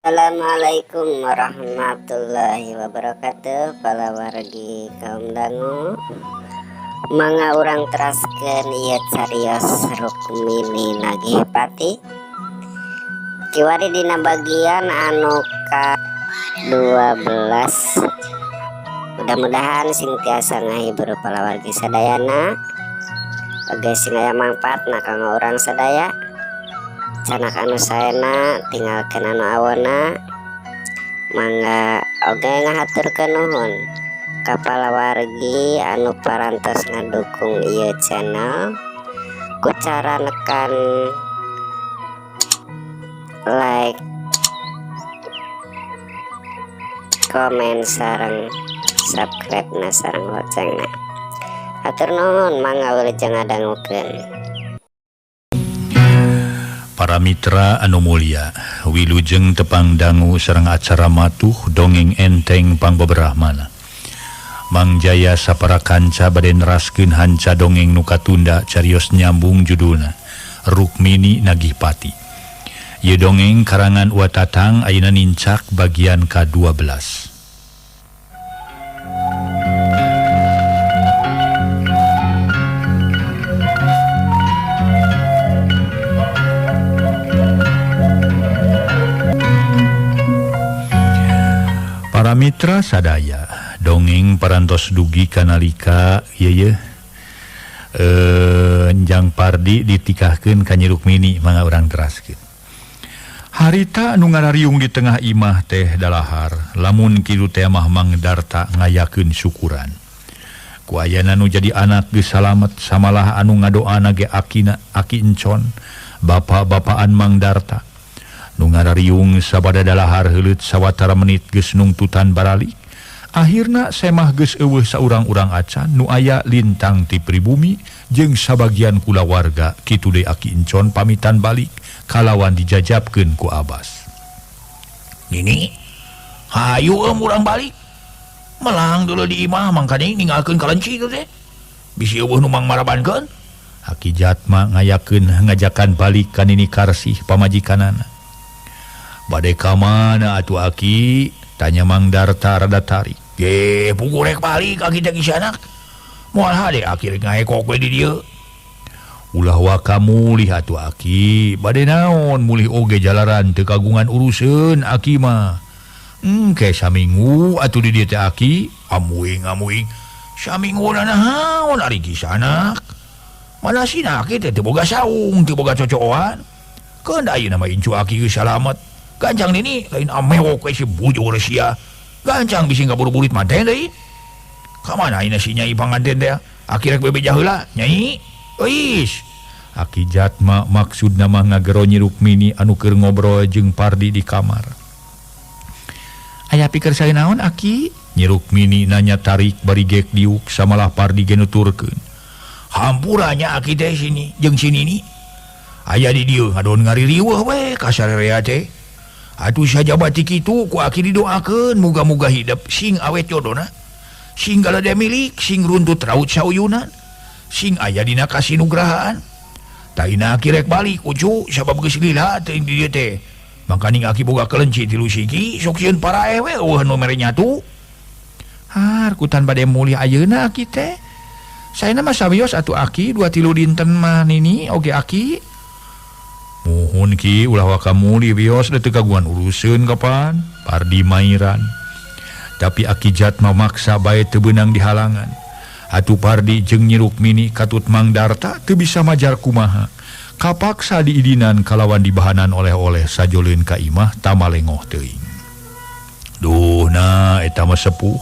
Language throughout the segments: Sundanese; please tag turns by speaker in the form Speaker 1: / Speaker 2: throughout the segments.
Speaker 1: Assalamualaikum warahmatullahi wabarakatuh para wargi kaum dangu mangga urang teraskeun ieu carios Rukmini Nagih Pati kiwari dina bagian anu ka 12. Mudah-mudahan sing tiasa ngahibur para wargi sadayana oge sing aya mangpaatna kanggo urang sadaya. Candak anu saena, tinggalkeun anu awona. Mangga oge ngahaturkeun nuhun ka palawargi anu parantos ngadukung ieu channel ku cara nekan like, komen, sareng subscribe na sareng loncengna. Hatur nuhun, mangga wilujeng ngadangukeun.
Speaker 2: Para mitra anu mulia, wilujeng tepang dangu sareng acara matuh dongeng enteng pangbeberahmana. Mang Jaya sapara kanca bade neraskeun hanca dongeng nu katunda carios nyambung judulna Rukmini Nagih Pati. Ieu dongeng karangan Wa Tatang ayeuna nincak bagian ka-12. Para mitra sadaya, dongeng parantos dugi kanalika ieu Njang Pardi ditikahkeun ka Nyi Rukmini mangga urang teraskeun. Harita nu ngarariung di tengah imah teh dalahar, lamun kitu teh mah Mang Darta ngayakeun syukuran. Ku ayana nu jadi anak geus salamet samalah anu ngadoana ge akina aki encon, bapak-bapaan Mang Darta. Nu ngarariung sabada dalahar heuleut sawatara menit geus nungtutan baralik. Akhirna semah geus eueuh saurang-urang acan nu aya lintang ti pribumi jeung sabagian kulawarga kitu deui aki encon pamitan balik kalawan dijajabkeun ku Abbas.
Speaker 3: Nini, hayu urang balik. Melang dulu di imah mangkane ninggalkeun kalenci teh teh. Bisi eueuh nu mangmarabankeun.
Speaker 2: Aki Jatma ngayakeun ngajakan balik ka Nini Karsih pamajikanana. Bade ka mana atuh aki? Tanya Mang Darta rada tarik.
Speaker 3: Ge, puguh rek balik aki teh kisanak. Moal hade aki rek ngaekok we di dieu.
Speaker 2: Ulah waka mulih atuh aki, bade naon mulih oge jalaran teu kagungan uruseun aki mah. Engke saminggu atuh di dieu teh aki,
Speaker 3: amuing-amuing. Saminggu naon ari kisanak? Mana sina aki teh teu boga saung, teu boga cocoan. Keun ayeuna mah incu aki geus salamet. Gancang nini lain amewok we si bujur sia. Gancang bisi kaburu-burit manten deui. Ka mana ayeuna si Nyai panganten teh? Aki rek bebeja heula, Nyai. Euis.
Speaker 2: Aki Jatma maksudna mah ngagero Nyi Rukmini anu keur ngobrol jeung Pardi di kamar. Aya pikir saya naon aki? Nyi Rukmini nanya tarik bari gek diuk samalah Pardi ge nuturkeun.
Speaker 3: Hampuranya aki teh sini jeung si Nini. Aya di dieu ngadon ngaririweuh we ka sarerea teh. Atuh sajabati kitu ku aki didoakeun muga-muga hidep sing awet jodona. Sing galede milik, sing runtut raut sauyunan. Sing aya dina kasinugrahaan. Taina aki rek balik ucu sabab geus lila teh di dieu teh. Mangkaning aki boga kelenci tilu siki sok sieun paraeh we eueuh nu mere nyatu.
Speaker 2: Har kutan bade mulih ayeuna aki teh. Saena mah sawios atuh aki 2-3 dinten mah Nini oge aki. Muhun ki ulah waka mulih wios teu kagungan uruseun kapan Pardi mairan. Tapi Aki Jatma maksa bae teu beunang dihalangan. Atuh Pardi jeung Nyi Rukmini katut Mang Darta teu bisa majar kumaha. Kapaksa diidinan kalawan dibahanan oleh-oleh sajoleun ka imah tamalengoh teuing. Duh na eta mah sepuh.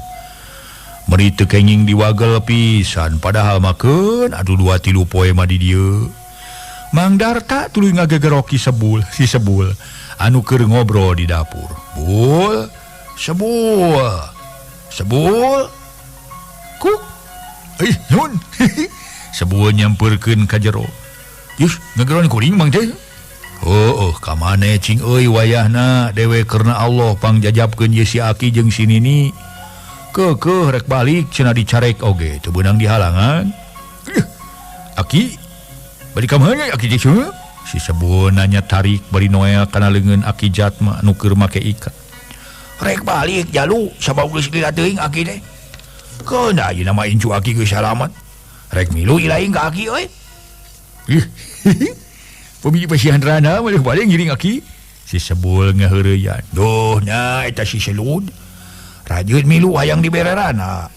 Speaker 2: Meri teu kenging diwagel pisan padahal mah keun atuh 2-3 poe mah di dieu. Mang Darta tuluy ngagegeroki sebul si sebul anu keur ngobrol di dapur. Bul, sebul, sebul, kuk, ih nun, sebul nyamperkeun ka jero. Yus, ngageroan kuring Mang teh. Oh, ka mane cing euy wayahna dewe karena Allah pangjajabkeun ye si aki jeung si Nini. Keukeuh rek balik cenah dicarek oge teu beunang dihalangan. Aki balik ka mana aki teh? Si Sebul nanya tarik bari Noel kana leungeun Aki Jatma nu keur make ikat.
Speaker 3: Rek balik jalu sabab geus lila teuing aki teh. Keun ayeuna mah incu aki geus salamat. Rek milu ilaing ka aki euy.
Speaker 2: Pemi pasihan rana mah balik ngiring aki. Si Sebul ngaheureyan.
Speaker 3: Duh nya eta si Selud. Rajeun milu hayang dibere rana.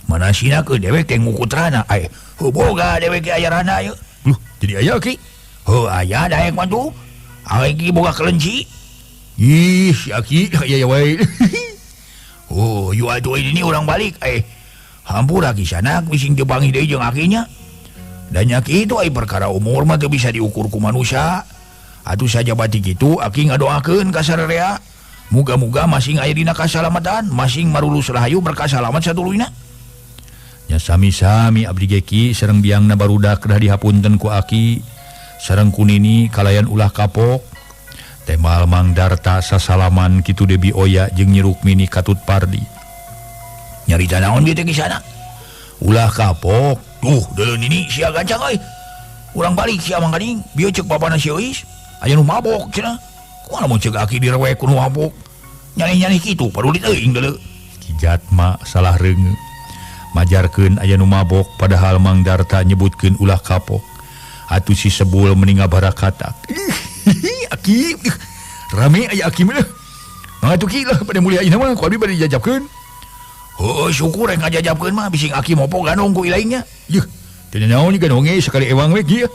Speaker 3: Mana sina ke dewek teh ngukut rana. Ai, heuh boga dewek ge aya rana ieu.
Speaker 2: Luh, jadi aya aki.
Speaker 3: Heuh aya daek mah tuh. Aki boga kelenci.
Speaker 2: Ih, si aki aya wae.
Speaker 3: Oh, yu atuh ini urang balik. Hampura kisana bising teu panggih deui jeung akinya. Dan nya kitu ai perkara umur mah teu bisa diukur ku manusia. Atuh saja batik kitu aki ngadoakeun ka sararea. Muga-muga masing aya dina kasalamatan, masing marulus rahayu berkah salamat satuluyna.
Speaker 2: Nya sami-sami abdi ge ki sareng biangna barudak kedah dihapunten ku aki. Sareng kunini kalayan ulah kapok. Temal Mang Darta sasalaman kitu Debi Oya jeung Nyi Rukmini katut Pardi.
Speaker 3: Nyarita naon ieu teh kisana?
Speaker 2: Ulah kapok.
Speaker 3: Duh, deuleu nini sia gancang euy. Urang balik sia mangkaning, bieu ceuk bapana si Euis, aya nu mabok cenah. Kumaha mun ceuk aki direwek ku nu mabok? Nyaneh-nyaneh kitu paduli teuing deuleu.
Speaker 2: Ki Jatma salah reungeut. Majarkeun aya nu mabok padahal Mang Darta nyebutkeun ulah kapok. Atuh si Sebul meni ngabarakatak. Aki rame aya aki mah. Mangga tuh ki lah pada mulia ayeuna mah ku abdi bade dijajabkeun.
Speaker 3: Heuh syukur rek ngajajabkeun mah bising aki mopo ganong ku ilaingnya.
Speaker 2: Yeuh, teu naon ganong ge sakali ewang we kieu.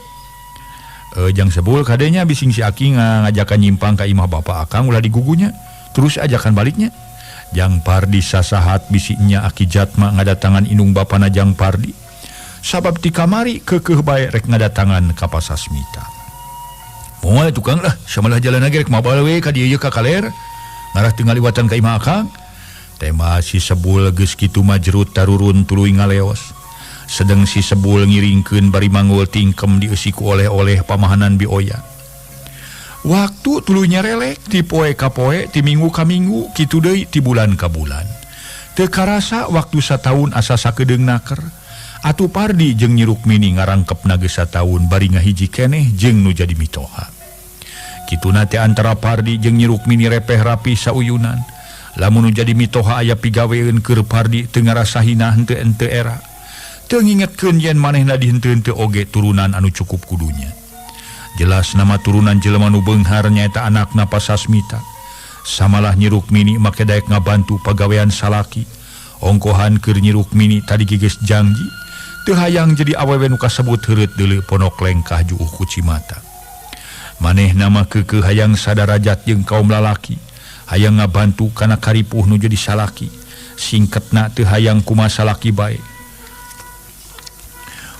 Speaker 2: Jang Sebul kadenya bising si aki ngajakan nyimpang ka imah bapa akang ulah digugunya. Terus ajakan baliknya. Jang Pardi sasahat bisinya Aki Jatma ngadatangan indung bapana Jang Pardi. Sabab ti kamari keukeuh bae rek ngadatangan ka Pasasmita. Moal tukang lah, samalah jalan lagi rek mabal we ka dieu ka kaler. Ngarah teu ngaliwatan ka imah akang. Tema si Sebul geus kitu majrut tarurun tuluy ngaleos. Sedeng si Sebul ngiringkeun bari manggul tingkem dieusi ku oleh-oleh pamahanan Bi Oya. Waktu tuluy nyarelek ti poe ka poe, ti minggu ka minggu, kitu deui ti bulan ka bulan. Teu karasa waktu sataun asa sakedeung naker. Atuh Pardi jeung Nyi Rukmini ngarangkepna geus sataun bari ngahiji keneh jeung nu jadi mitoha. Kituna teh antara Pardi jeung Nyi Rukmini repeh rapi sauyunan. Lamun nu jadi mitoha aya pigaweun keur Pardi teu ngarasa hina henteu-henteu era. Teu ngingetkeun yen manehna dihenteu-henteu oge turunan anu cukup kudunya. Jelas nama turunan jelema nu beunghar nyaeta anakna Pasasmita. Samalah Nyi Rukmini make daek ngabantu pagawean salaki. Ongkohan keur Nyi Rukmini tadi geus janji teu hayang jadi awewe nu kasebut heureut deuleu ponok lengkah juuh ku cimata. Manehna mah keukeuh hayang sadarajat jeung kaum lalaki, hayang ngabantu kana karipuh nu jadi salaki. Singketna teu hayang kumaha salaki bae.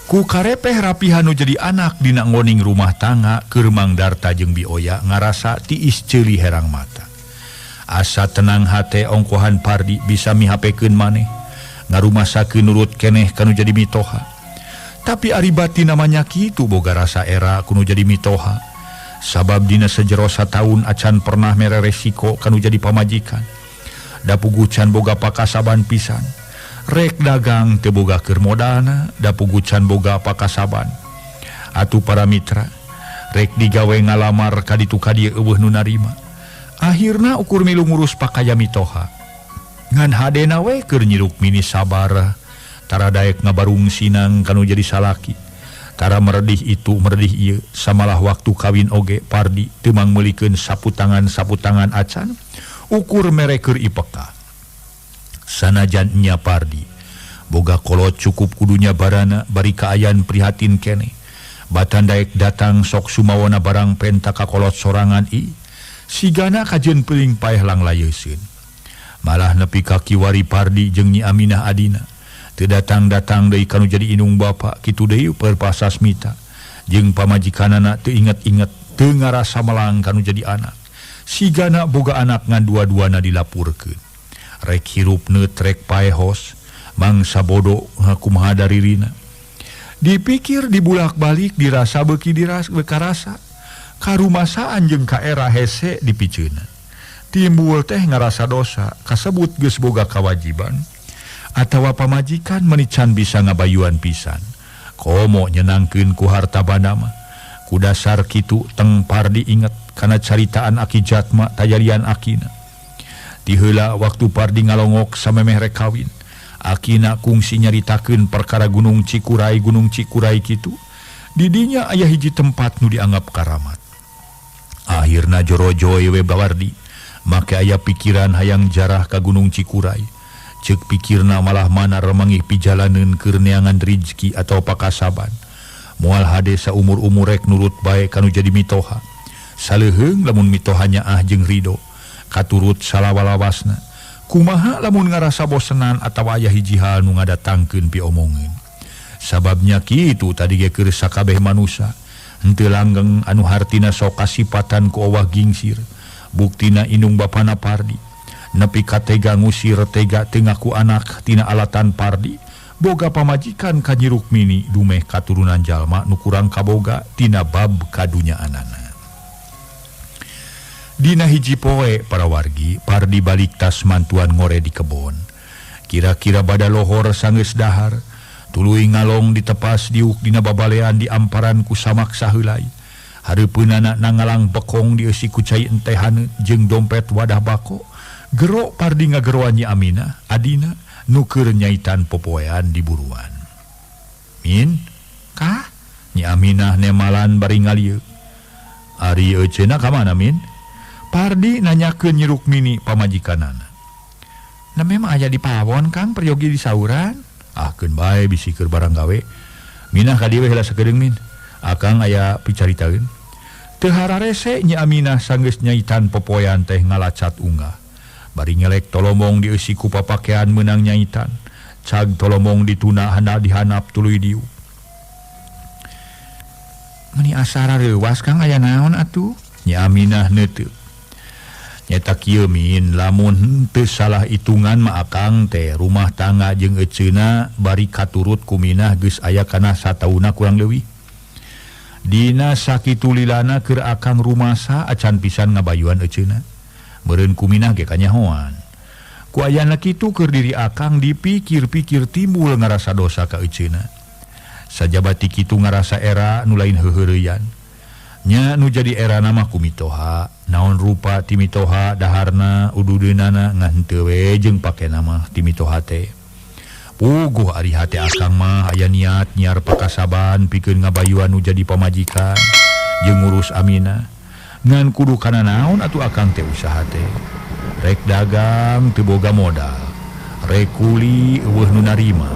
Speaker 2: Ku karepeh rapihan nu jadi anak dina ngoning rumah tangga keur Mang Darta jeung Bi Oya ngarasa tiis ceuli herang mata. Asa tenang hate ongkohan Pardi bisa mihapekeun maneh. Ngarumasakeun nurut keneh kanu jadi mitoha. Tapi ari batin namanya kitu boga rasa era kunu jadi mitoha. Sabab dina sejero sataun acan pernah mere resiko kanu jadi pamajikan. Dapugu can boga pakasaban pisan. Rek dagang teu boga keur modalna, dapugu can boga pakasaban. Atuh para mitra, rek digawe ngalamar ka ditu ka dieu eueuh nu narima. Akhirna ukur milu ngurus pakaya mitoha. Ngan hadena we keur Nyi Rukmini sabar, tara daek ngabarung sinang kanu jadi salaki. Tara meredih itu meredih ieu, samalah waktu kawin oge Pardi teu mangmeulikeun sapu tangan acan, ukur mere keur ipeka. Sanajan nya Pardi boga kolot cukup kudunya barana bari kaayan prihatin keneh. Batan daek datang sok sumawona barang penta ka kolot sorangan i, sigana kajeun peuling paeh langlayeuseun. Malah nepi ka kiwari Pardi jeung Nyi Aminah adina. Teu datang-datang deui kanu jadi indung bapa kitu deui Pasasmita. Jeung pamajikanana teu inget-inget teu ngarasa melang kanu jadi anak. Sigana boga anak ngan dua-duana dilapurkeun. Rek hirup neut rek paehos mangsa bodo kumaha daririna. Dipikir dibulak-balik dirasa beuki diras bekarasa. Karumasaan jeung ka era hese dipiceuna. Timbul teh ngarasa dosa kasebut geus boga kawajiban atawa pamajikan meni can bisa ngabayuan pisan. Komo nyenangkeun ku harta banda mah. Ku dasar kitu teng Pardi inget kana caritaan Aki Jatma tajadian akina. Ti heula waktu Pardi ngalongok samemeh rek kawin. Akina kungsi nyaritakeun perkara Gunung Cikuray kitu. Didinya aya hiji tempat nu dianggap karamat. Akhirna jorojoy we Bawardi make aya pikiran hayang jarah ka Gunung Cikuray. Ceuk pikirna malah mana remangih pijalaneun keur neangan rizki atau pakasaban. Moal hade saumur-umur rek nurut bae kanu jadi mitoha. Saleuheung lamun mitohanya ah jeung rido katurut salawalawasna. Kumaha lamun ngarasa bosenan atawa aya hiji hal nu ngadatangkeun piomongeun. Sababnya kitu tadi ge keur sakabeh manusa henteu langgeng anu hartina sok kasipatan ku owah gingsir. Buktina indung bapana Pardi nepi ka tega ngusir tega teu ngaku anak tina alatan Pardi boga pamajikan ka Nyi Rukmini dumeh katurunan jalma nu kurang kaboga tina bab kadunyaanana. Dina hiji poe para wargi Pardi balik tas mantuan ngore di kebon. Kira-kira bada lohor sanggeus dahar, tuluy ngalong ditepas diuk dina babalean di amparan ku samak saheulai. Hareupeunana nangalang bekong dieusi ku cai enteh haneut jeung dompet wadah bako. Gero Pardi ngageroan Nyi Aminah, adina nu keur nyaitan popoean di buruan. Min, kah? Nyi Aminah nemalan bari ngalieu. Ari euceuna ka mana, Min? Pardi nanyakeun Nyi Rukmini pamajikanana. Na memang aya di pawon Kang peryogi di sauran. Ah keun bae bisi keur barang gawe. Minah ka dieu we heula sakedeung Min. Akang aya picaritaeun. Teu hararese Nyi Aminah sanggeus nyaitan popoean teh ngalacat unggah. Bari ngelek tolomong dieusi ku papakean meunang nyaitan. Cag tolomong dituna hana dihanap tuluy dieu. Meuni asara reuwas Kang aya naon atuh? Nyi Aminah neuteup. Nyata kieu Min, lamun teu salah hitungan mah akang teh rumah tangga jeung eceuna bari katurut ku Minah geus aya kana satauna kurang leuwih. Dina sakitu lilana keur akang rumasa acan pisan ngabayuan eceuna. Meureun ku Minah ge kanyahoan. Ku ayana kitu keur diri akang dipikir-pikir timbul ngarasa dosa ka eceuna. Sajabati kitu ngarasa era nu lain heuheureyan. Nya nu jadi era nama ku mitoha, naon rupa ti mitoha daharna ududeunana ngan henteu we jeung pake nama ti mitoha teh. Puguh ari hate akang mah aya niat nyiar pakasaban pikeun ngabayuan nu jadi pamajikan jeung ngurus Aminah. Ngan kudu kana naon atuh akang teh usaha teh. Rek dagang teu boga modal, rek kuli eueuh nu narima.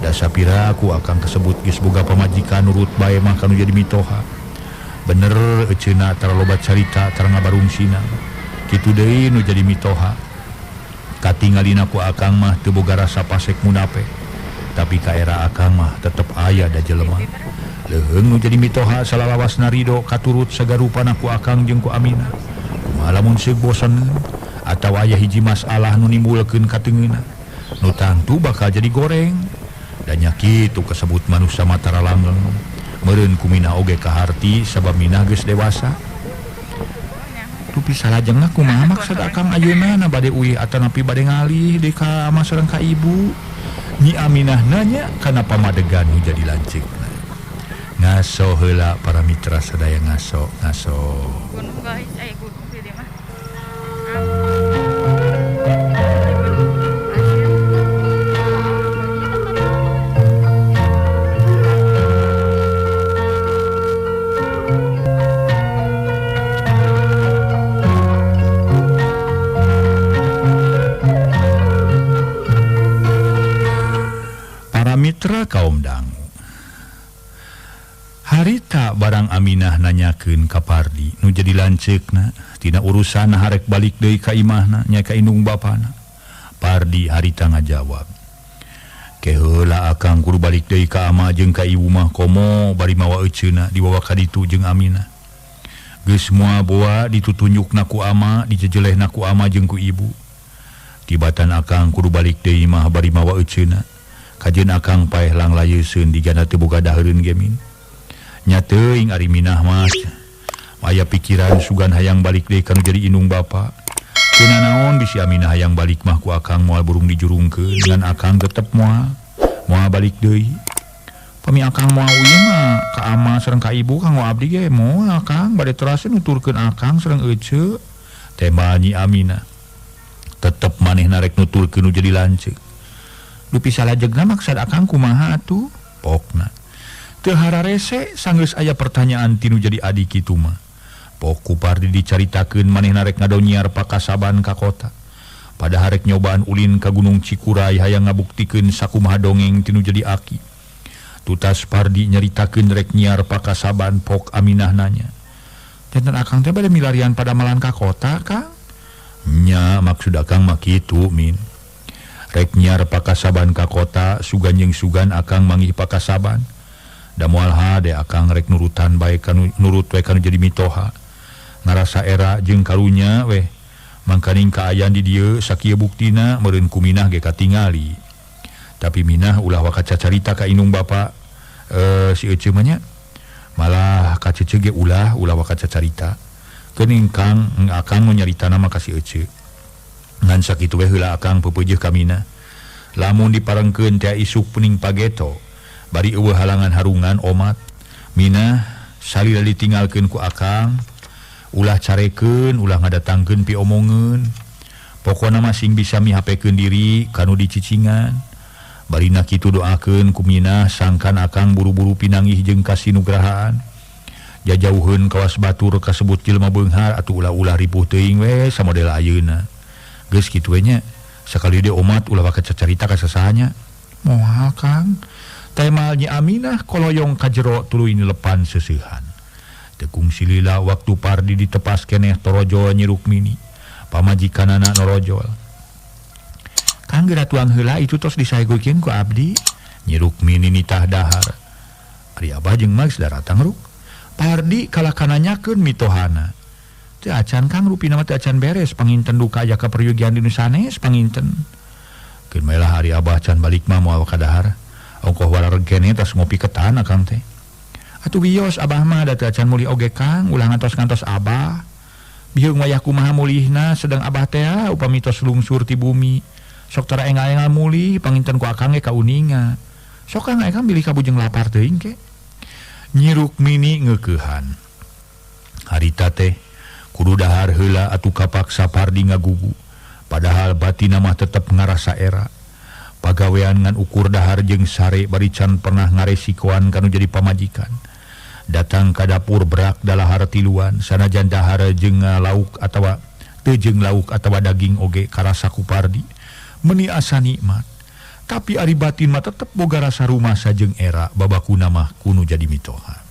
Speaker 2: Da sapira ku akang kasebut geus boga pamajikan nurut bae mah kanu jadi mitoha. Bener eceuna tara loba carita tara ngabarungsina. Kitu deui nu jadi mitoha. Katingalina ku akang mah teu boga rasa pasek munape. Tapi ka era akang mah tetep aya da jelema. Leuheung nu jadi mitoha salalawasna rido katurut sagarupana ku akang jeung ku Aminah. Kumaha lamun seug bosen atawa aya hiji masalah nu nimbulkeun kateungeuna. Nu tangtu bakal jadi goreng. Da nya kitu kasebut manusa mah tara langgeng. Meureun ku Minah oge kaharti sabab Minah geus dewasa. Dupi salajengna kumaha maksud akang ayeuna na bade uih atanapi bade ngalih deui ka ama sareng ka ibu. Nyi Aminah nanya kana pamadegan nu jadi lanceukna. Ngaso heula para mitra sadaya ngaso ngaso.
Speaker 4: Gunung guys, aya gunung di dieu mah.
Speaker 2: Mitra kaum dangu. Harita barang Aminah nanyakeun ka Pardi nu jadi lanceukna tina urusan harek balik deui ka imahna nya ka indung bapana. Pardi harita ngajawab, "Keheula akang kudu balik deui ka ama jeung ka ibu mah komo bari mawa euceuna dibawa ka ditu jeung Aminah. Geus moal boa ditutunjukna ku ama, dijejelehna ku ama jeung ku ibu. Tibatan akang kudu balik deui mah bari mawa euceuna. Kajeun akang paeh langlayeuseun digana teu boga dahareun ge Min." Nya teuing ari Minah mah aya pikiran sugan hayang balik deui kanu jadi indung bapa. Teu nanaon bisi Aminah hayang balik mah ku akang moal burung dijurungkeun ngan akang tetep moal balik deui. Pami akang moal uih mah ka ama sareng ka ibu kanggo abdi ge moal Kang bade teras nuturkeun akang sareng ece. Tembal Nyi Aminah. Tetep manehna rek nuturkeun nu jadi lanceuk. Dupi salajengna maksad akang kumaha atuh? Pokna. Teu hararese sanggeus aya pertanyaan tinu jadi adi kitu mah. Pok ku Pardi dicaritakeun manehna rek ngadonyiar pakasaban ka kota. Padahal rek nyobaan ulin ka Gunung Cikuray hayang ngabuktikeun sakumaha dongeng tinu jadi aki. Tutas Pardi nyaritakeun rek nyiar pakasaban pok Aminah nanya. Janten akang teh bade milarian padamalan ka kota, Kang? Nya maksud akang mah kitu, Min. Rek nyiar pakasaban ka kota, sugan jeung sugan akang manggih pakasaban. Da moal hade akang rek nurutan bae kanu nurut we kanu jadi mitoha. Ngarasa era jeung karunya weh. Mangkaning kaayaan di dieu sakieu buktina meureun ku Minah ge katingali. Tapi Minah ulah waka cacarita ka indung bapa si ece mah nya. Malah ka cece ge ulah waka cacarita. Geuning Kang akang nu nyaritana mah ka si ece. Ngan sakitu we heula akang peupeujeuh ka Minah. Lamun diparengkeun teh isuk pening pageto, bari eueuh halangan harungan omat. Minah salila ditinggalkeun ku akang, ulah carekeun, ulah ngadatangkeun piomongeun. Pokona mah sing bisa mihapekeun diri kanu dicicingan. Barina kitu doakeun ku Minah sangkan akang buru-buru pinanggih jeung kasinugrahaan. Jajauheun kawas batur kasebut jelema beunghar atuh ulah-ulah ripuh teuing we samodel ayeuna. Geus kitu we nya. Sakali deui omat ulah waka cacarita ka sasahanya. Moal Kang. Temal Nyi Aminah koloyong ka jero tuluy nilepan seuseuhan. Teu kungsi lila waktu Pardi ditepas keneh torojol Nyi Rukmini. Pamajikanana norojol. Kang geura tuang heula itu tos disaegokeun ku abdi. Nyi Rukmini nitah dahar. Ari abah jeung Max daratang ruk. Pardi kalakana nyakeun mitohana. Teu acan Kang rupina mah teu acan beres panginten duka aya kaperyugian di nu sanes panginten. Keun bae lah ari abah can balik mah moal ka dahar. Ongkoh warareg keneh tas ngopi ketan akang teh. Atuh wios abah mah da teu acan mulih oge Kang, ulah ngantos-ngantos abah. Biheung wayah kumaha mulihna sedang abah teh upami tos lungsur ti bumi. Sok tara engal-engal mulih panginten ku akang ge kauninga. Sok Kang akang bilih kabujeng lapar teuing ke. Nyi Rukmini ngeukehan. Harita teh kudu dahar heula atuh kapaksa Pardi ngagugu. Padahal batina mah tetep ngarasa era. Pagawean ngan ukur dahar jeung sare bari can pernah ngaresikoan kanu jadi pamajikan. Datang ka dapur berak dalahar tiluan sanajan dahar jeung lauk atawa teu jeung lauk atawa daging oge karasa ku Pardi. Meni asa nikmat. Tapi ari batin mah tetep boga rasa rumasa jeung era babakuna mah kunu jadi mitoha.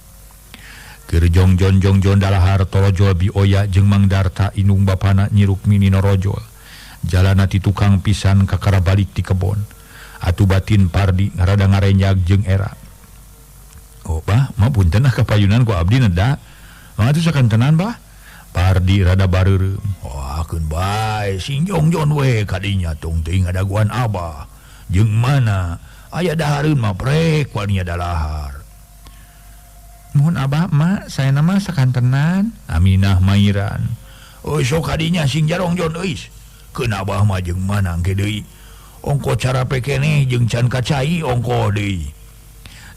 Speaker 2: Keur jongjon jongjon dalahar torojol bioya jeung Mang Darta indung bapana Nyi Rukmini norojol. Jalana ti tukang pisan kakara balik ti kebon. Atuh batin Pardi rada ngarenjag jeung era. Oh bah, mah punten ah kapayunan ku abdi neda. Mah atuh sakantenan bah. Pardi rada bareureum. Wah, keun bae sing jongjon we kadinya tong teuing ngadaguan abah. Jeung mana aya dahareun mah prek waninya dalahar. Mohon abah mak, saya nama sakantenan. Aminah mairan. Oh sok kadinya sing jarongjon euis. Keun abah mah jeung mana engke deui. Ongko cara pekene jeung can kacai ongko deui.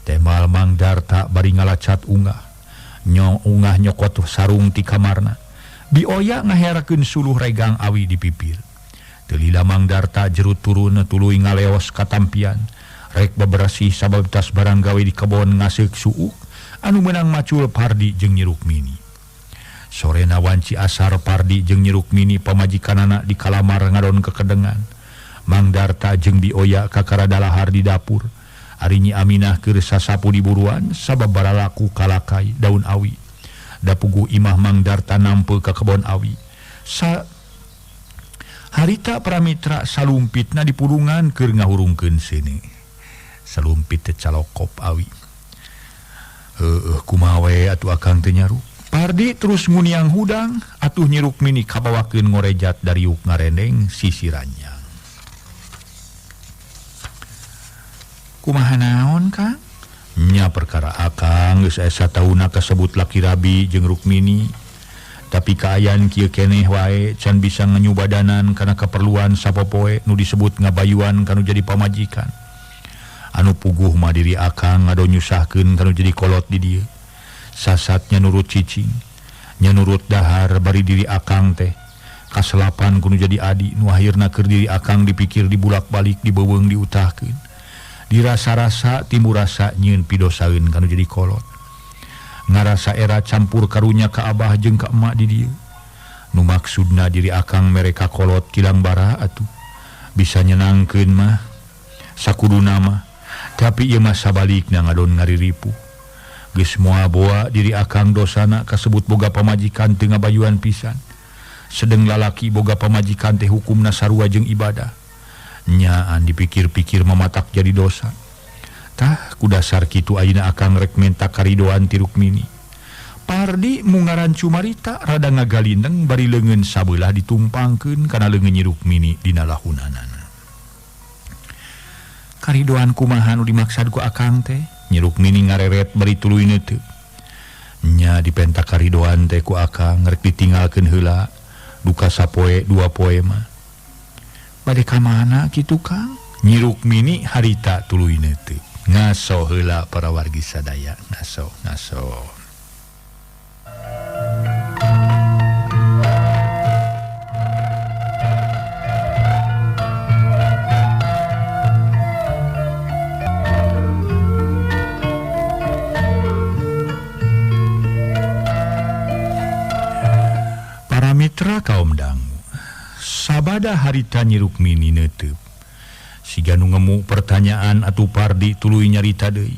Speaker 2: Temal Mang Darta bari ngalacat ungah. Ungah nyokot sarung ti kamarna. Bioya ngaherakeun suluh regang awi di pipir. Teu lila Mang Darta jerut turun tuluy ngaleos katampian. Rek bebersih sabab tas barang gawe di kebon ngaseuk suuk anu meunang macul Pardi jeung Nyi Rukmini. Sorena wanci asar Pardi jeung Nyi Rukmini pamajikanana di kalamar ngadon kekedengan. Mang Darta jeung Bioya kakara dalahar di dapur. Ari Nyi Aminah keur sasapu di buruan sabab baralaku kalakai daun awi. Dapugu imah Mang Darta nampe ka kebon awi. Harita pramitra salumpitna di pulungan keur ngahurungkeun seuneu. Salumpit teh calokop awi. Heueuh kumaha we atuh akang teh nyaru. Pardi terus nguniang hudang atuh Nyi Rukmini kabawakeun ngorejat dariuk ngarendeng sisirannya. Kumaha naon Kang? Nya perkara akang geus aya satauna kasebut laki rabi jeung Rukmini. Tapi kaayaan kieu keneh wae can bisa nganyubadanan kana kaperluan sapopoe nu disebut ngabayuan kanu jadi pamajikan. Anu puguh mah diri akang ngado nyusahkeun kanu jadi kolot di dieu. Sasatnya nurut cicing, nya nurut dahar bari diri akang teh. Kaselapan kudu jadi adi nu akhirna keur diri akang dipikir dibulak-balik dibeuweung diutahkeun. Dirasa-rasa timbul rasa nyieun pidosaeun kanu jadi kolot. Ngarasa era campur karunya ka abah jeung ka emak di dieu. Nu maksudna diri akang mereka kolot kilang bara atuh. Bisa nyenangkeun mah sakuduna mah. Tapi ieu mah sabalikna ngadon ngariripuh. Geus moal boa diri akang dosana kasebut boga pamajikan teu ngabayuan pisan. Sedeng lalaki boga pamajikan teh hukumna sarua jeung ibadah. Nyaan dipikir-pikir mamatak jadi dosa. Tah ku dasar kitu ayeuna akang rek menta karidoan ti Rukmini. Pardi mungaran cumarita rada ngagalindeng bari leungeun sabelah ditumpangkeun kana leungeun Nyi Rukmini dina lahunanana. Karidoan kumaha nu dimaksad ku akang teh? Nyi Rukmini ngareret bari tuluy neuteuk. Nya dipenta karidoan teh ku akang rek ditinggalkeun heula duka sapoe dua poe mah. Bade ka mana kitu Kang? Nyi Rukmini harita tuluy neuteuk. Ngaso heula para wargi sadaya, ngaso ngaso. Para mitra kaum dangu, sabada harita Nyi Rukmini neuteuk. Siga nu ngemu pertanyaan atuh Pardi tuluy nyarita deui.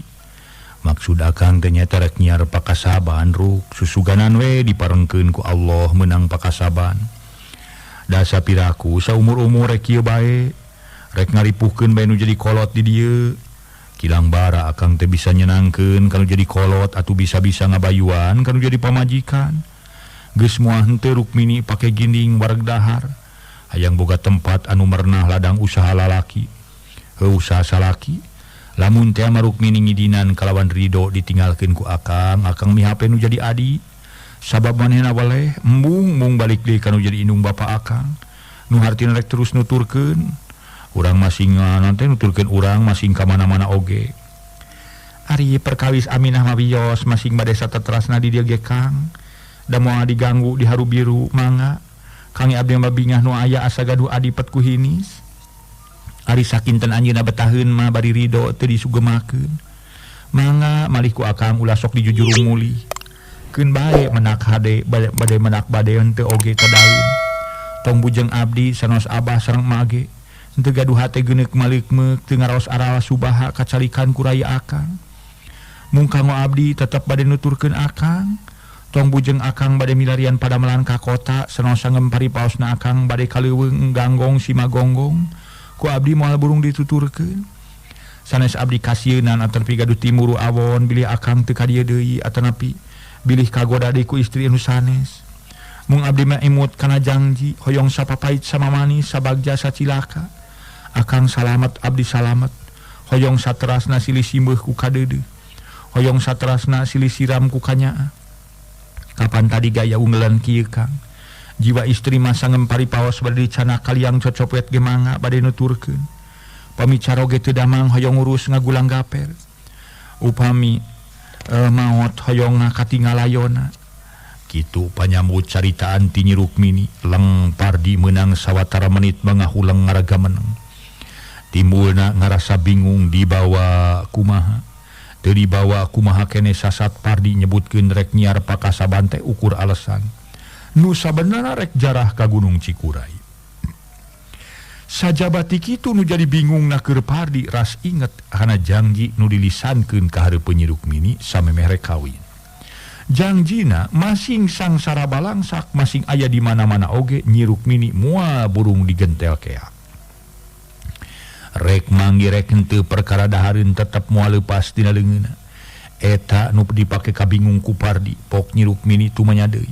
Speaker 2: Maksud akang teh nyaeta rek nyiar pakasaban ruk, susuganan we diparengkeun ku Allah meunang pakasaban. Da sapiraku saumur-umur rek kieu bae, rek ngaripuhkeun bae nu jadi kolot di dieu. Kilang bara akang teh bisa nyenangkeun kanu jadi kolot atuh bisa-bisa ngabayuan kanu jadi pamajikan. Geus moal henteu Rukmini pake ginding wareg dahar. Hayang boga tempat anu merenah ladang usaha lalaki. Heuh usaha salaki. Lamun teh mah Rukmini ngidinan kalawan ridho ditinggalkeun ku akang, akang mihape nu jadi adi. Sabab manehna waleh embung mung balik deui kanu jadi indung bapa akang. Nu hartina rek terus nuturkeun. Urang masing nanti nuturkeun urang masing ka mana-mana oge. Ari perkawis Aminah mah wios masing bade satetrasna di dieu ge Kang. Da moal diganggu di haru biru mangga. Kang abdi mah bingah nu aya asa gaduh adipet ku hinis. Ari sakinten anjeunna betaheun mah bari ridho teu disugemakeun. Mangga malih ku akang ulah sok dijujurung mulih. Keun bae menak hade bade menak bade henteu oge kadaeun. Tong bujeng abdi sanos abah sareng mage. Henteu gaduh hate geuneuk maleukmeuk teu ngaraos aral subaha kacalikan ku raya akang. Mung kanggo abdi tetep bade nuturkeun akang. Tong bujeng akang bade milarian padamelan ka kota sanos sangempari paosna akang bade kaleuweung ganggong simagonggong. Ku abdi moal burung dituturkeun. Sanes abdi kasieunan atapi gaduh timuru awon bilih akang teu ka dieu deui atanapi bilih kagoda deui ku istri anu sanes. Mung abdi mah imut kana janji hoyong sapapait samamanis sabagja sacilaka. Akang salamet abdi salamet. Hoyong saterasna silih simbeuh ku kadeudeuh. Hoyong saterasna silih siram ku kanyaah. Kapan tadi gaya unggelan kieu Kang? Jiwa istri masa ngempari paos bade dicana kaliang cocopet ge mangga bade nuturkeun. Pamicara oge teu damang hoyong ngurus ngagulang gaper. Upami maot hoyong katingalayona. Kitu panyambut caritaan ti Nyi Rukmini leng Pardi meunang sawatara menit mangahuleng ngaraga meneng. Timbulna ngarasa bingung dibawa kumaha. Teu dibawa kumaha kene sasat Pardi nyebutkeun rek nyiar pakasaban teh ukur alasan. Nu sabenerna rek jarah ka Gunung Cikuray. Sajabati kitu nu jadi bingung na keur Pardi ras inget kana janji nu dilisankeun ka hareupeun Nyi Rukmini samemeh rek kawin. Jangjina masing sangsara balangsak masing aya di mana-mana oge Nyi Rukmini moal burung digentel keak. Rek manggi rek henteu perkara dahareun tetep moal leupas dina leungeunna. Eta nu dipake kabingung ku Pardi pok Nyi Rukmini tumanya deui.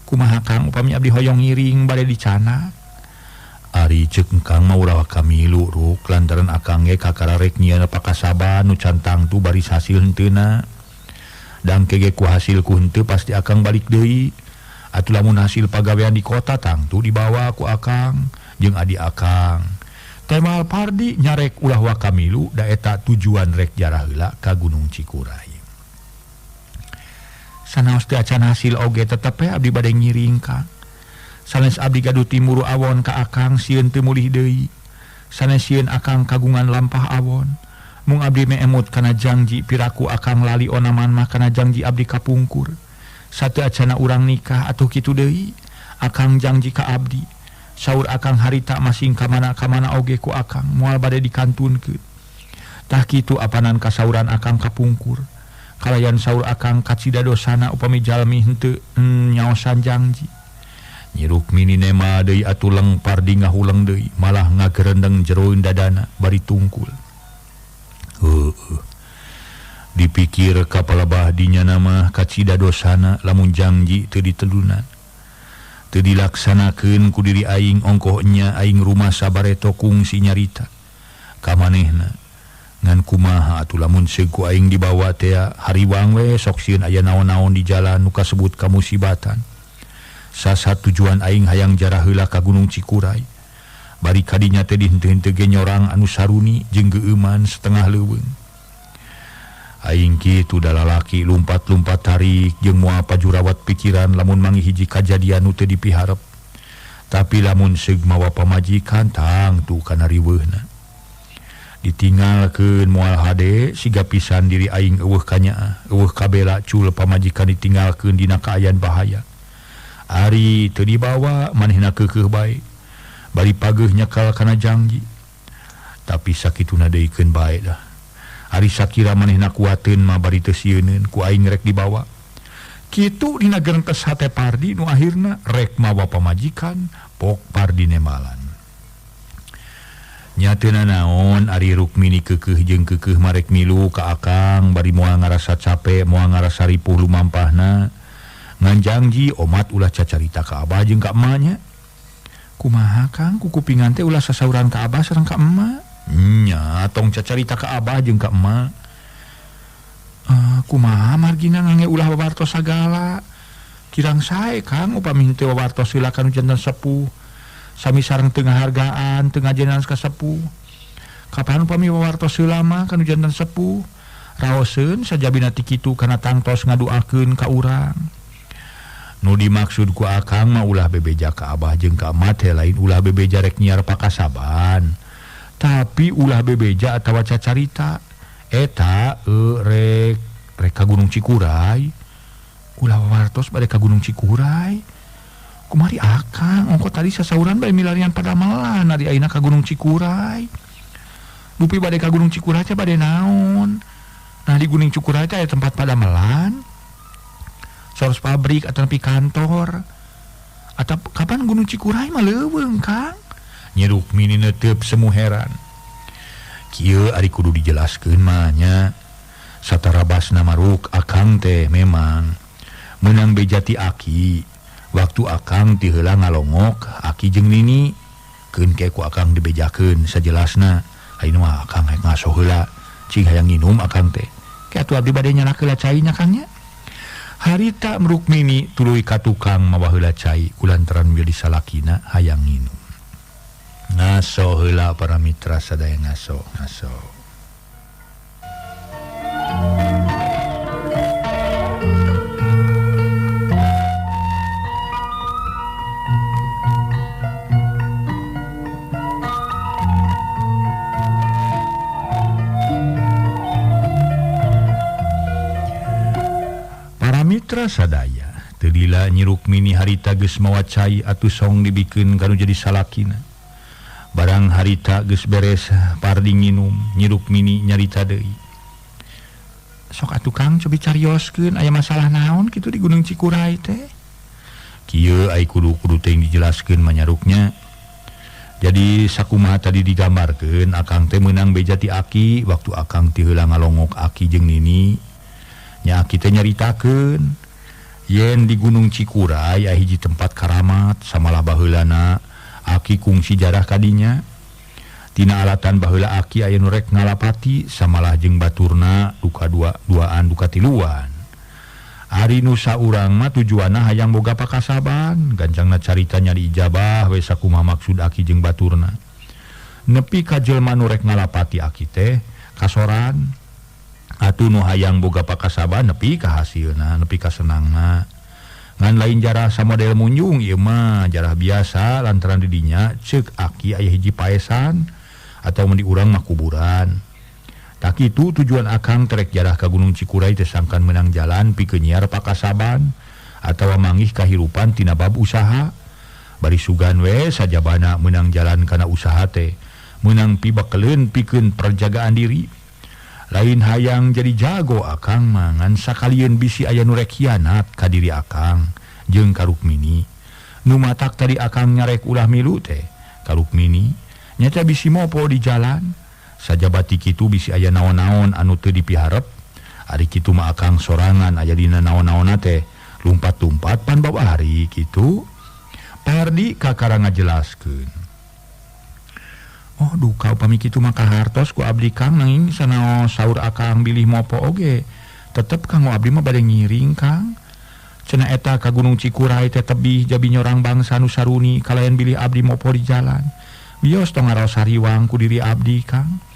Speaker 2: Kumaha Kang upami abdi hoyong ngiring bade dicana. Ari ceuk Kang mah ulah kamilu ruk lantaran akang ge kakara rek nyieun pakasaban nu can tangtu baris hasil henteuna. Dangke ge ku hasil ku henteu pasti akang balik deui. Atuh lamun hasil pagawean di kota tangtu dibawa ku akang jeung adi akang. Temal Pardi nyarek ulah wakamilu da eta tujuan rek jarah heula ka Gunung Cikuray. Sanaos teu acan hasil oge tetep we abdi bade ngiring Kang. Sanes abdi gaduh timuru awon ka akang sieun teu mulih deui. Sanes sieun akang kagungan lampah awon. Mung abdi meemut kana jangji piraku akang lali onaman mah kana jangji abdi kapungkur. Sateu acana urang nikah atuh kitu deui. Akang jangji ka abdi. Saur akang harita masing kamana-kamana oge ku akang moal bade dikantunkeun. Tah kitu apanan kasauran akang kapungkur. Kalayan saur akang kacida dosana upami jalmi henteu nyaosan jangji. Nyi Rukmini nema deui atuh leng Pardi ngahuleng deui malah ngagerendeng jeroeun dadana bari tungkul. Heueuh. Dipikir kapalabah dinya nama kacida dosana lamun jangji teu ditelunan. Teu dilaksanakeun ku diri aing ongkoh nya aing rumah sabareto kungsi nyarita. Ka manehna ngan kumaha atuh lamun seug ku aing dibawa teh hariwang we sok sieun aya naon-naon di jalan nu kasebut kamusibatan. Sasat tujuan aing hayang jarah heula ka Gunung Cikuray. Bari kadinya teh dihenteu-henteu ge nyorang anu saruni jeung geueuman setengah leuweung. Aing kitu da lalaki lumpat-lumpat tarik jeung moal pajurawat pikiran lamun manggih hiji kajadian nu teu dipiharep. Tapi lamun seug mawa pamajikan tangtu kana riweuhna. Ditinggalkeun moal hade siga pisan diri aing eueuh kanyaah, eueuh kabela cul pamajikan ditinggalkeun dina kaayaan bahaya. Ari teu dibawa manehna keukeuh bae. Bari pageuh nyekal kana jangji. Tapi sakituna deuikeun bae dah. Ari sakira manehna kuateun mah bari teu sieuneun ku aing rek dibawa. Kitu dina gerengkes hate Pardi nu akhirna rek mawa pamajikan pok Pardi nemalan. Nyatena naon ari Rukmini keukeuh jeung keukeuh marek milu ka akang bari moal ngarasa cape moal ngarasa ripuh lumampahna. Ngan jangji omat ulah cacarita ka abah jeung ka emak nya. Kumaha Kang kukupingan teh ulah sasauran ka abah sareng ka emak. Nya tong cacarita ka abah jeung ka emak. Kumaha margina ngange ulah wawartos sagala. Kirang sae Kang upami henteu wawartos heula kanu janten sepuh. Sami sareng teu ngahargaan, teu ngajenan ka sepuh. Kapan upami wawartos heula mah kanu janten sepuh. Raoseun sajabina ti kitu kana tangtos ngaduakeun ka urang. Nu dimaksud ku akang mah ulah bebeja ka abah jeung ka emak teh lain ulah bebeja rek nyiar pakasaban. Tapi ulah bebeja atawa cacarita eta rek rek ka Gunung Cikuray. Ulah wawartos bade ka Gunung Cikuray. Kumari akang ongko tadi sasauran bade milarian padamelan ari ayeuna ka Gunung Cikuray. Dupi bade ka Gunung Cikuray teh bade naon? Nah di Gunung Cikuray teh aya tempat padamelan. Soros pabrik atau nepi kantor. Atau kapan Gunung Cikuray mah leuweung Kang? Nyi Rukmini netep semu heran. Kieu ari kudu dijelaskeun mah nya. Satarabasna maruk akang teh memang meunang bejati aki. Waktu akang ti heula ngalongok aki jeung nini keun ke ku akang dibejakeun sajelasna. Ayeuna mah akang hayang ngaso heula cing hayang nginum akang teh. Ke atuh abdi bade nyalak heula cai nya Kang nya. Harita Rukmini tuluy ka tukang mawa heula cai kulantaran mieu disalakina hayang nginum. Ngaso heula para mitra sadaya ngaso, ngaso. Para mitra sadaya, teu lila Nyi Rukmini harita geus mawa cai atuh song dibikeun kanu jadi salakina. Barang harita geus beres Pardi nginum, Nyi Rukmini nyarita deui. Sok atuh Kang cobi carioskeun aya masalah naon kitu di Gunung Cikuray teh. Kieu ai kudu-kudu teh dijelaskeun manyaruknya. Jadi sakumaha tadi digambarkeun akang teh meunang beja ti aki waktu akang ti heula ngalongok aki jeung nini. Nya aki teh nyaritakeun yen di Gunung Cikuray aya hiji tempat karamat samalah baheulana aki kungsi jarah kadinya. Tina alatan baheula aki aya nu rek ngalapati samalah jeung baturna duka duaan duka tiluan. Ari nu saurang mah tujuanna hayang boga pakasaban, gancangna caritanya diijabah we sakumaha maksud aki jeung baturna. Nepi ka jelma nu rek ngalapati aki teh kasoran. Atuh nu hayang boga pakasaban nepi ka hasilna, nepi ka senangna. Ngan lain jarah samodel munjung ieu mah jarah biasa lantaran di dinya ceuk aki aya hiji paesan atau mun di urang mah kuburan. Tak kitu tujuan akang terek jarah ka Gunung Cikuray teh sangkan menang jalan pikeun nyiar pakasaban atawa manggih kahirupan tina bab usaha. Bari sugan we sajabana menang jalan kana usaha teh meunang pibakeleun pikeun perjagaan diri. Lain hayang jadi jago akang mah ngan sakalieun bisi aya nu rek hianat ka diri akang jeung ka Rukmini. Nu matak tadi akang nyarek ulah milu teh ka Rukmini nyata bisi mopo di jalan. Sajabati kitu bisi aya naon-naon anu teu dipiharep. Ari kitu mah akang sorangan aya dina naon-naonna teh lumpat-lumpat pan bawa hari kitu. Pardi kakara ngajelaskeun. Oh duka upami kitu mah kahartos ku abdi Kang nanging sanaos saur akang bilih mopo oge tetep kanggo abdi mah bade ngiring Kang. Cenah eta ka Gunung Cikuray teh tebih jabi nyorang bangsa nu saruni kalayan bilih abdi mopo di jalan. Bios tong ngaraos hariwang ku diri abdi Kang.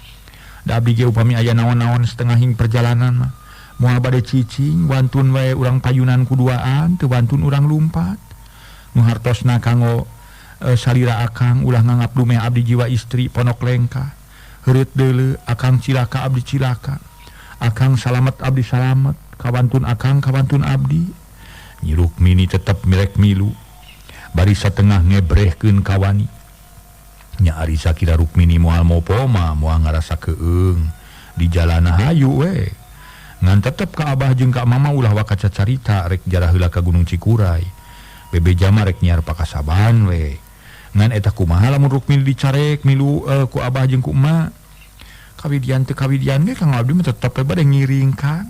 Speaker 2: Da abdi ge upami aya naon-naon setengahing perjalanan mah moal bade cicing wantun wae urang payunan kuduaan teu wantun urang lumpat. Nu hartosna kanggo salira akang ulah nganggap dumeh abdi jiwa istri ponok lengkah. Heureut deuleu akang cilaka abdi cilaka. Akang salamet abdi salamet, kawantun akang kawantun abdi. Nyi Rukmini tetep mirek milu. Bari satengah ngebrehkeun kawani. Nya ari sakira Rukmini moal mopo mah moal ngarasa keung di jalana hayu we. Ngan tetep ka abah jeung ka mama ulah waka cacarita rek jarah heula ka Gunung Cikuray. Bebeja mah rek nyiar pakasaban we. Ngan eta kumaha lamun Rukmini dicarek milu ku abah jeung ku emak. Kawidian teu kawidian ge Kang abdi mah tetep we bade ngiring Kang.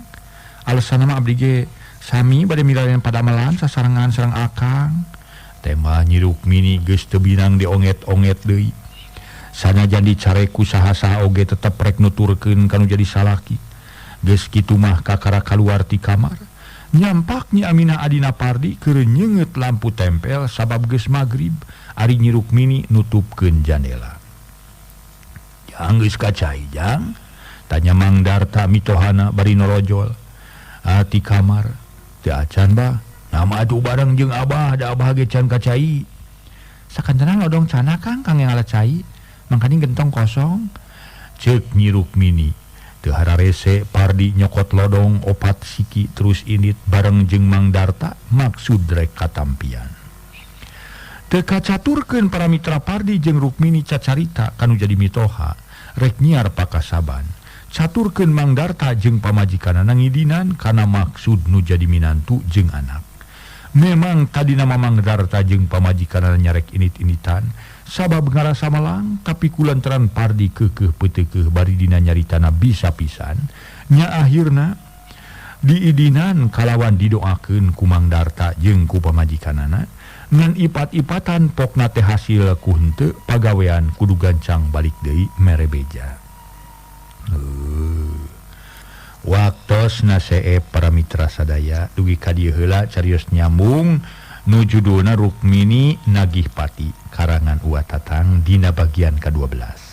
Speaker 2: Alasanna mah abdi ge sami bade milarian padamelan sasarengan sareng akang. Tema Nyi Rukmini geus teu binang dionget-onget deui. Sanajan dicarek ku saha-saha oge tetep rek nuturkeun kanu jadi salaki. Geus kitu mah kakara kaluar ti kamar. Nyampak Nyi Aminah adina Pardi keur nyeungeut lampu tempel sabab geus magrib. Ari Nyi Rukmini nutupkeun jandela. Jang geus kacai jang? Tanya Mang Darta mitohana bari norojol. Ti kamar teu acan bah. Nama atuh bareng jeung abah da abah ge can kacai. Sakantena lodong cana Kang kang yang ala cai. Mangkaning gentong kosong. Ceuk Nyi Rukmini. Teu hararese Pardi nyokot lodong opat siki terus indit bareng jeung Mang Darta maksud rek katampian. Teu kacaturkeun para mitra Pardi jeung Rukmini cacarita kanu jadi mitoha rek nyiar pakasaban. Caturkeun Mang Darta jeung pamajikanana ngidinan kana maksud nu jadi minantu jeung anak. Memang tadi nama Mang Darta jeung pamajikanana nyarek init-initan sabab ngarasa malang tapi kulantaran Pardi keukeuh peuteukeuh bari dina nyaritana bisa pisan nya akhirna diidinan kalawan didoakeun ku Mang Darta jeung ku pamajikanana ngan ipat-ipatan pokna teh hasil ku henteu pagawean kudu gancang balik deui mere beja. Waktosna seep para mitra sadaya dugi ka dieu heula carios nyambung nu judulna Rukmini Nagih Pati karangan Uwa Tatang dina bagian ka-12.